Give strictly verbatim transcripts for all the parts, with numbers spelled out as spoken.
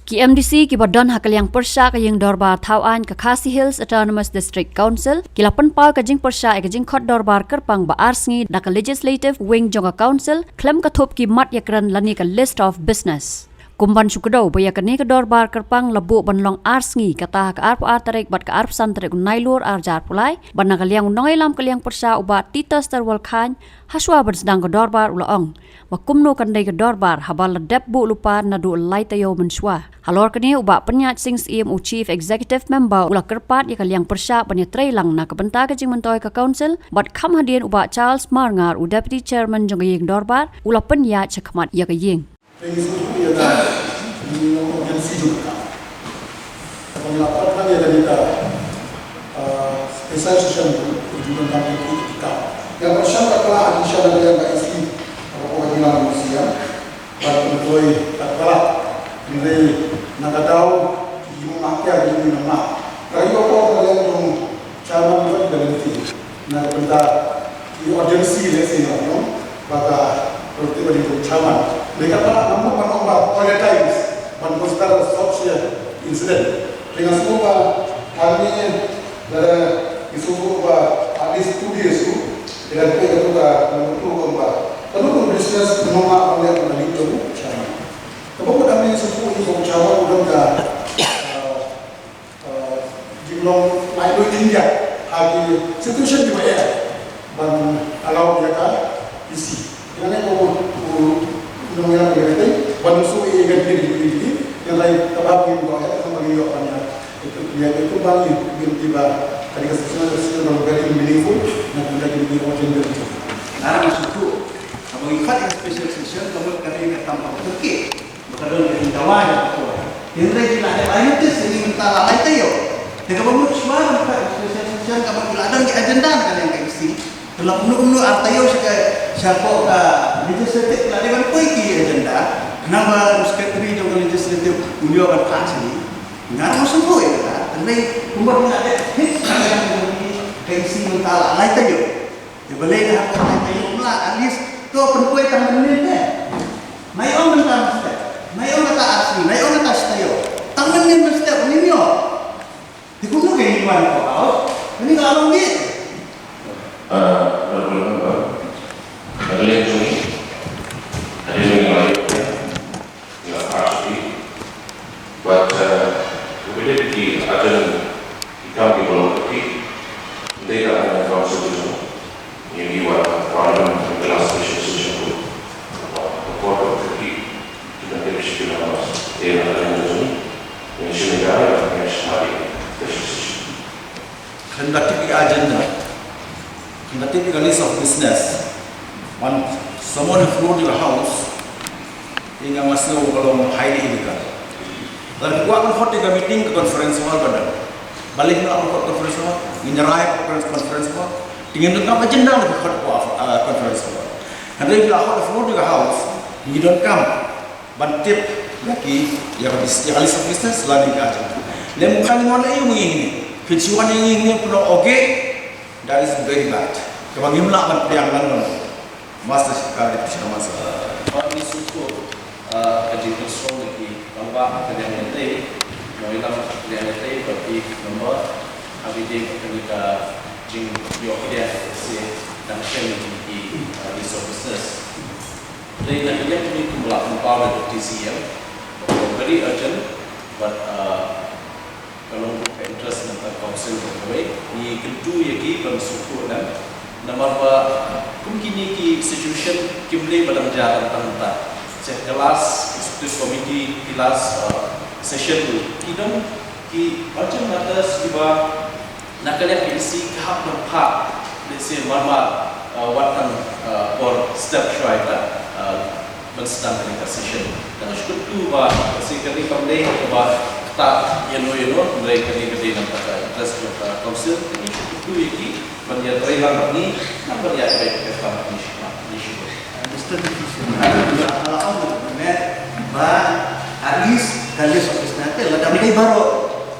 Ki M D C kiba don ha ka liang pyrshah ka ïing dorbar thaw aiñ ka Khasi Hills Autonomous District Council ki la pynpaw ka jingpyrshah ïa ka jingkhot dorbar kyrpang ba ar sngi da ka Legislative Wing jong ka Council khlem ka thup ki mat ïakren lane ka list of business. Kum ban shu kdew ba ïa kane ka dorbar kyrpang la buh ban long ar sngi, kata ha ka arphew ar tarik bad ka arphew san tarik u Nailur ar hajar arphew lai, bad na ka liang u nongïalam ka liang pyrshah u Bah Titus Terwal Khain, ha shuwa ban sdang ka dorbar u la ong ba kumno kan dei ka dorbar haba la dep buh lypa naduh lai taïew mynshuwa. Halor kane u Bah Pynïaid Sing Syiem, u Chief Executive Member, u la kyrpad ïa ka liang pyrshah ban ïatreilang na ka bynta ka jingmyntoi ka Council, bad kham hadien u Bah Charles Marngar, u Deputy Chairman jong ka ïing dorbar, u la pynïaid shakhmat ïa ka ïing. Pynïaid shuh ïa ka, ïa ka agency jong ka. Ka la pat kan ïa ka, ïa ka, ah, special session tu, ïa ka, ïa ka. Ïa ka shan ka pla, ïa ka shan ka ïa ka isi, ka ko ka jingla museum, ba ka koi ka pla, hynrei na ka daw, ïa ka ma ka ïa ka ma. Ka ïa ko ka ïa jong Chairman ka ïa ka lynti, na ka bynta ki urgency lehse nga ong ba ka roti ba dei chairman. Dei kata nga mut ban ong ba all the times ban consider such a incident. Dei nga sngewbha hangne lada i sngewbha at least two days tu, dei ka dei ka tu ka number two ong ba ka number business nongma ong le ka dei tu chairman. Ka ba mut hangne sngewbha i ong chairman u don ka, uh, Uh, jinglong lai lui India ha ki situation kiba eh ban allow ïa ka E C. Ïa ne ko ko nong ïa ka te ban su ïa ka dei dei dei ïa lai ka ba ngin ko ïa ka ba ngin ïoh ban ïa itu ïa itu ba ngin ngin kiba ka dei ka situation situation ban very meaningful na ka dei ka dei ko jen dei. Nara ma sutu. Ka ba ngi kat special session ka ba ka dei ka tam ka ba ke. Ba ka don ka jingdawa ïa ka por. Hynrei ki la dep ai notice ïa ngi mynta la lai taïew. Te kaba mut shuwa ban kat special session kaba ki la don ki agenda na ka liang ka E C. Te la kumno kumno ar taïew sha ka sha ko ka legislative la dei ban poi ki agenda. Khnang ba u secretary jong ka legislative un ïoh ban pan sha ngi. Nga ruh sngewbha ïa kata. Hynrei kumba ki la dep fix ka liang ka E C mynta la lai taïew. Te balei da hap ka tai taïew mla, at least to pynpoi tang mynnin te. Nai ong mynta mynstep, nai ong kata ar sngi, nai ong kata shi taïew. Tang mynnin mynstep ngim ïoh. Te kumno ka ïa wan ko au? Kane ka long bit. Ah, na ka liang jong ngi, na ka liang jong ngi, na ka liang jong ngi, Ngi la phah shuh ki. But, uh, we did ki urgent ki kam kiba long ki. Dei da ka council ki jong. Ngi ngi wan parliament in the last special session ko. Ko ko ki ki kan tip shi ki numbers. Dei da ka jong. Ngi shi ni da ngi shi ma di special session. Khlem da tip ïa ka agenda, khlem da tip ïa ka list of business, wan summon floor to the house, ïa nga nga sngew ka long highly illegal. Lada ki kwah ban khot ïa ka meeting ka conference hall ba don. Balei ngim lah ban khot conference hall? Ngin ïa rai conference, conference hall. Te ngin donkam agenda lada ki khot, uh, conference hall. Hynrei ki la khot floor to the house, ngi donkam ban tip ïa ki, ïa ka bis-, ïa ka list of business lane ka agenda. Lem ka ngi wan ïa ngi ngi. Phin shu wan ïa ngi ngi pynlong oge. That is very bad. Kaba ngim lah ban pdiang lang lang. Master Shikar Deputy Chairman Sir. Ba ngi sngewthuh, uh, ka jingpynshong ïa ki rangbah ka liang ïa tei, nongïalam ka liang ïa tei, ba ki member ha ki dei ka kane ka jingïoh pdiang, se dang shem ïa ki, uh, list of business. Dei na ka liang kane kumba la pynpaw da ka T C M, very urgent, but, uh, ka long ka interest na ka council ba kawei, ngi kyntu ïa ki ban sngewthuh lem. Namar ba kum kine ki situation kim dei ba dang jia tang tang ta. Sha ka last executive committee, ki last, uh, session ruh ki don ki urgent matters kiba na ka liang ka E C ka hap ban phah, let's say, mar mar, uh, wat tang, uh, por step shwa ïa ka, uh, ban sdang kane ka session. Tang shu kyntu ba, let's say, kane kam dei kaba ktah ïano ïano, hynrei kane ka dei na ka interest jong ka council, kane shu kyntu ïa ki ban ïatreilang bad ngi, nang ban ïatreilang bad ngi shwa, ngi shwa. Mister Deputy Chairman, nga la ong mynne ba at least ka list of business te la dang dei baroh.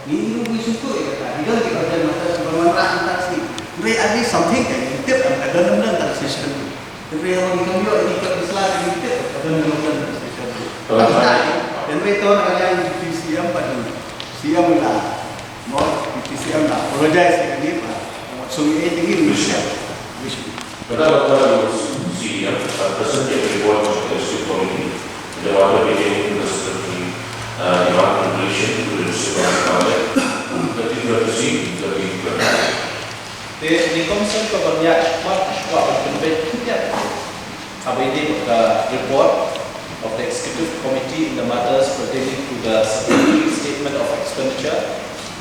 Ngi ruh ngi sngewthuh ïa kata. Ngi don ki urgent matters kiba wanrah mynta ka sngi. Hynrei at least something ka ngi tip, ka don ne ym don ka session. Hynrei haba ngi ym ïoh ïa ki slide ngi tip, ka don ne ym don ka session. Hynrei to na ka liang Yang pat ni, C M la, no, Deputy C M la apologize ïa kane ba, wat song ei te ngin share. Wish. Kata ka kata ka C M, uh, presented a report to the executive committee. The matter pertaining to the secretary, uh, demand in relation to the district council budget, thirty twenty-three, thirty twenty-four. Te nyngkong shen ka ban ïa mat shwa ban pynbeit khyndiat. Haba ïadei bad ka report of the executive committee in the matters pertaining to the supplementary statement of expenditure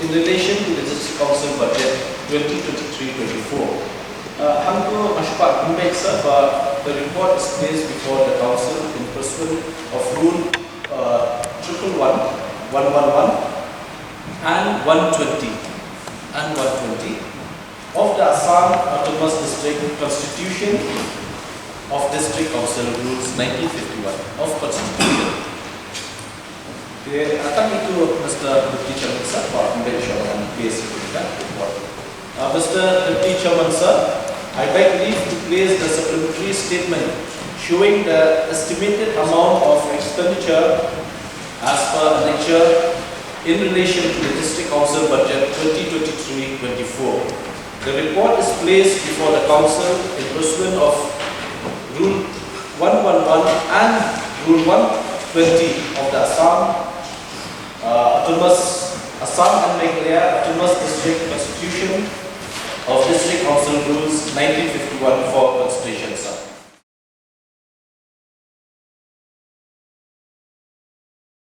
in relation to the district council budget twenty twenty-three twenty-four. Uh, hangto nga shu kwah pynbeit sa ba the report is placed before the council in pursuant of rule, uh, triple one, one one one and one twenty, and one twenty of the Assam Autonomous District Constitution of District Council Rules nineteen fifty-one of Constitution. Te, uh, tang ito, Mister Deputy Chairman sir, ba pynbeit shwa ban place ïa kane ka report. Uh, Mister Deputy Chairman sir, I beg leave to place the supplementary statement showing the estimated amount of expenditure as per annexure in relation to the District Council Budget twenty twenty-three twenty-four. The report is placed before the council in pursuant of Rule one one one and Rule one twenty of the Assam, uh, Autonomous, Assam and Meghalaya Autonomous District Constitution of District Council Rules nineteen fifty-one for consideration, sir.